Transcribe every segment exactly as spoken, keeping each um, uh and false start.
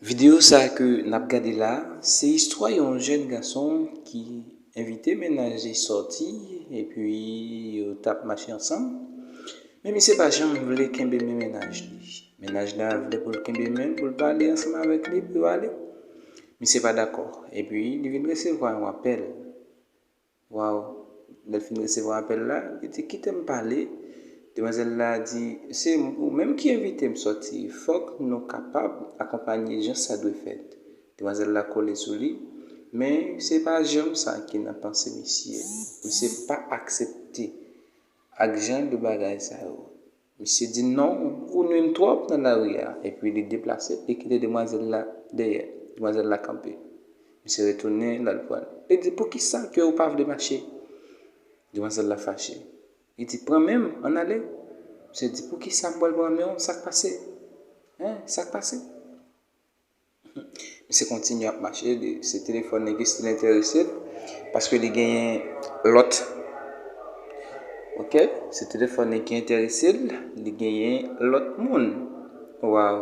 Videyo sa ke n ap gade la, se istwa yon jèn gason ki envite mennaj li sòti, epi yo t ap mache ansanm. Men misye pa janm vle kenbe men mennaj li. Mennaj la vle pou l kenbe men l, pou l pale ansanm avèk li, pou yo ale. Misye pa dakò. Epi li vin resevwa yon apèl. Waw, lè l fin resevwa apèl la, li di, "Kite m pale." Demwazèl la di, "Se ou menm ki envite m sòti. Fòk nou kapab akonpanye jan sa dwe fèt." Demwazèl la kole sou li, men se pa janm sa ki nan panse misye. Misye pa aksepte ak jan de bagay sa yo. Misye di, "Non, ou nwi m twòp nan lari a." Epi li deplase, li kite demwazèl la dèyè. Demwazèl la kanpe. Misye retounen, l al pran l. Li di, "Poukisa ke ou pa vle mache?" Demwazèl la fache. Li di, "Pran men m, ann ale." Misye di, "Poukisa m pral pran men w? Sa k pase? Hein? Sa k pase?" Misye kontinye ap mache, li, se telefòn li ki still enterese l, paske li genyen lòt. Ok? Se telefòn li ki enterese l, li genyen lòt moun. Waw,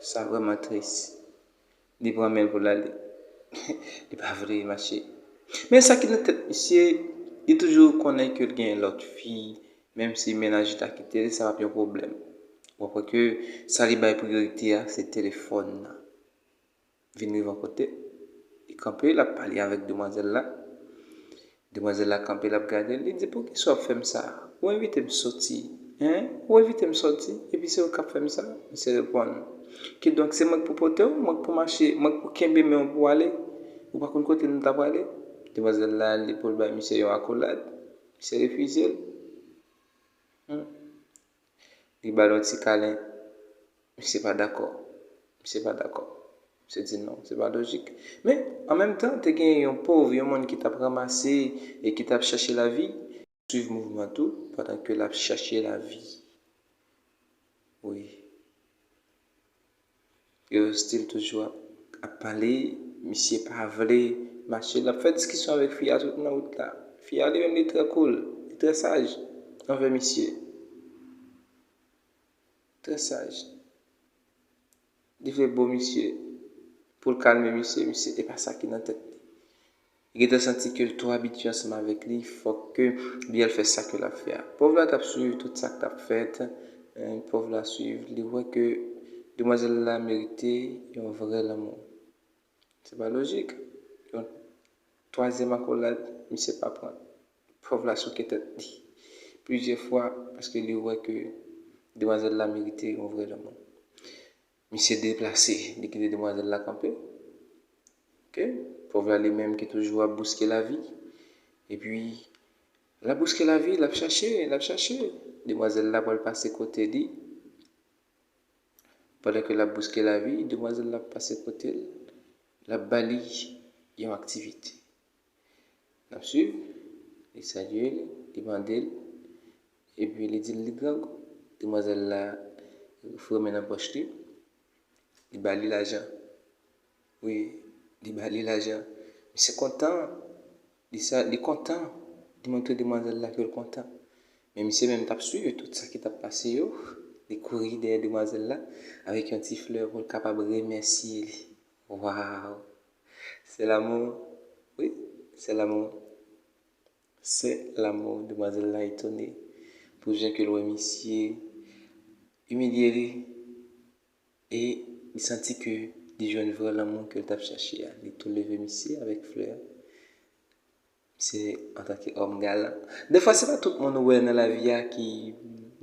sa vrèman tris. Li pran men l pou l ale. Li pa vle mache. Men sa ki nan tèt misye, li toujou konnen ke l gen lòt fi, menm si mennaj li ta kite l, sa p ap yon pwoblèm. W ap wè ke sa li bay priyorite a, se telefòn nan. Vin rive yon kote, li kanpe, l ap pale avèk demwazèl la. Demwazèl la kanpe, l ap gade l, li di, "Poukisa w ap fè m sa? Ou envite m soti, hein? Ou envite m soti, epi se ou k ap fè m sa?" Misye reponn, "Kidonk, se mwen k pou pote w, mwen k pou mache, mwen k pou kenbe men w pou w ale? Ou pa konn kote nou ta prale?" Demwazèl la ale pou l bay misye yon akolad, misye refize l. Hmm. Li ba l yon ti kalen. Misye pa dakò. Misye pa dakò. Misye di non, se pa lojik. Men, an menm tan, te gen yon pòv, yon moun ki t ap ranmase e ki t ap chache lavi, swiv mouvman tou, pandan ke l ap chache lavi. Wi. Yo still toujou ap, ap pale, misye pa vle mache. L ap fè diskisyon avèk fi a tout nan wout la. Fi a li menm, li trè cool, li trè saj anvè misye. Trè saj. Li vle bo misye, pou l kalme misye, misye, e pa sa ki nan tèt li. Li gentan santi ke l twò abitye ansanm avèk li, fòk ke li al fè sa ke l ap fè a. Pòv la t ap swiv tout sa k t ap fèt, eh, pòv la swiv, li wè ke demwazèl la merite yon vrè lanmou. Se pa lojik. Yon twazyèm akolad, misye pa pran. Pòv la souke tèt li plizyè fwa, paske li wè ke demwazèl la merite yon vrè lanmou. Misye deplase, li kite demwazèl la kanpe. Ok? Pòv la li menm ki toujou ap bouske lavi. Epi, l ap bouske lavi, l ap chache, l ap chache. Demwazèl la pral pase kote li. Pandan ke l ap bouske lavi, demwazèl la ap pase kote l, l ap ba li yon aktivite. L ap swiv, li salye l, li mande l, epi li di l li grangou. Demwazèl la foure men nan pòch li, li ba li lajan. Wi, li ba li lajan. Misye kontan, li sa, li kontan, li montre demwazèl la ke l kontan. Men misye menm t ap swiv tout sa ki t ap pase yo. Li kouri dèyè demwazèl la avèk yon ti flè pou l kapab remèsye li. Waw! C'est l'amour. Wi, c'est l'amour. C'est l'amour. Demwazèl la etone pou jan ke l wè misye imilye li. E li santi ke li jwenn vrè lanmou ke l t ap chache a. Li tou leve misye avèk flè a. Misye antanke òm galan. Defwa, se pa tout moun ou wè nan lavi a ki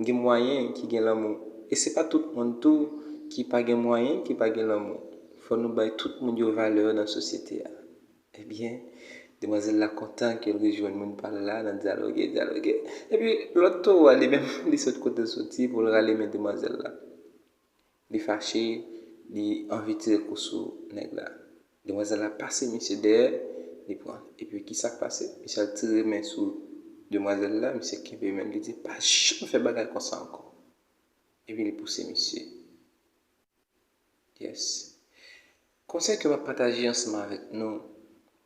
gen mwayen, ki gen lanmou. E se pa tout moun tou ki pa gen mwayen, ki pa gen lanmou. Fò nou bay tout moun yo valè yo nan sosyete a. Ebyen, demwazèl la kontan ke l rejwenn moun pa l la nan dyaloge, dyaloge. Epi lòt towo a, li menm, li sot kote l soti pou l rale men demwazèl la. Li fache, li anvi tire kou sou nèg la. Demwazèl la pase misye dèyè, li pran. Epi ki sa k pase? Misye al tire men sou demwazèl la, misye kenbe men l, li di, "Pa janm fè bagay konsa ankò." Epi li pouse misye. Yes. Konsèy ke m ap pataje ansanm avèk nou,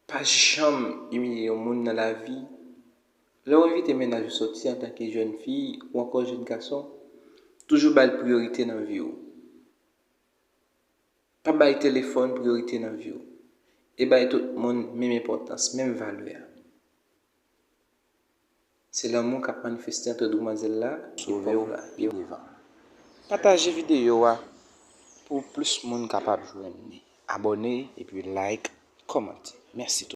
pa janm imilye yon moun nan lavi. Lè w envite mennaj ou soti antanke jèn fi ou ankò jèn gason, toujou ba l priyorite nan vi w. Pa bay telefòn priyorite nan vi w. E bay tout moun menm enpòtans, menm valè a. Se lanmou k ap manifeste ant doumazèla ak pòv la. Pataje videyo a pou plis moun kapab jwenn li. Abòne epi like, kòmante. Mèsi tout.